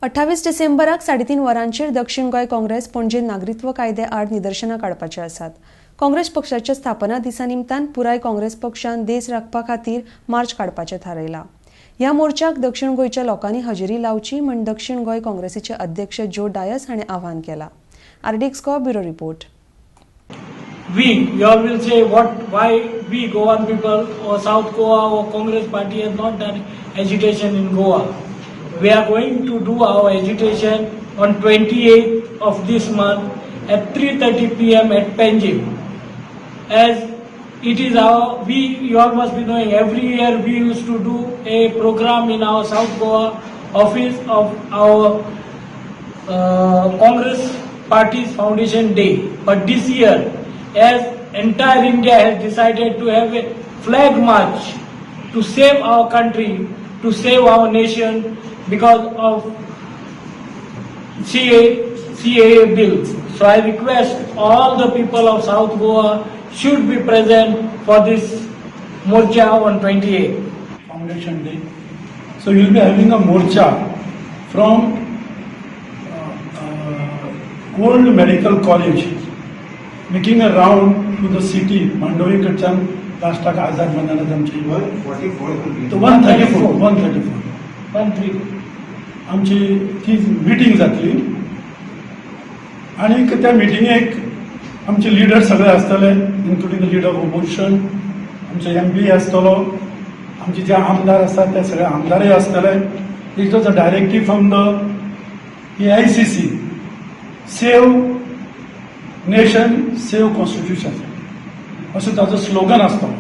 28 डिसेंबराक 3:30 वरांचेर दक्षिण गोंय काँग्रेस पणजे नागरिकत्व कायद्या आड निदर्शनां काडपाचे आसात. काँग्रेस पक्षाच्या स्थापना दिसा निमतान पुराय काँग्रेस पक्षान देश राखपा खातीर मार्च काडपाचें थारायलां. ह्या मोर्चाक दक्षिण गोंयच्या लोकांनी हजेरी लावची म्हूण दक्षिण गोंय काँग्रेसीचे अध्यक्ष जो डायस हाणें आवाहन केलां. RDX Goa, bureau report. We, you all will say what, why we Goan people or South Goa or Congress party has not done agitation in Goa. We are going to do our agitation on 28th of this month at 3:30 p.m. at Panjim. As it is our, we, you all must be knowing, every year we used to do a program in our South Goa office of our Congress Party's Foundation Day. But this year, as entire India has decided to have a flag march to save our country, to save our nation because of CAA bills. So I request all the people of South Goa should be present for this morcha on 28th. Foundation Day. So you will be having a morcha from Old Medical College, making a round to the city, Mandovi कडच्यान लास्टाक आझाद मैदानात आमची. 144. 134, 134. 1 3. आमची ती meeting जातली आनीक त्या मिटिंगेक आमचे लिडर सगळे आसतले, including the leader of opposition, आमचे एमपी आसतलो, आमचे जे आमदार आसात ते सगळे आमदारय आसतले. It was a directive from the AICC, "Save nation, save constitution" असो ताचो स्लोगन आसतलो.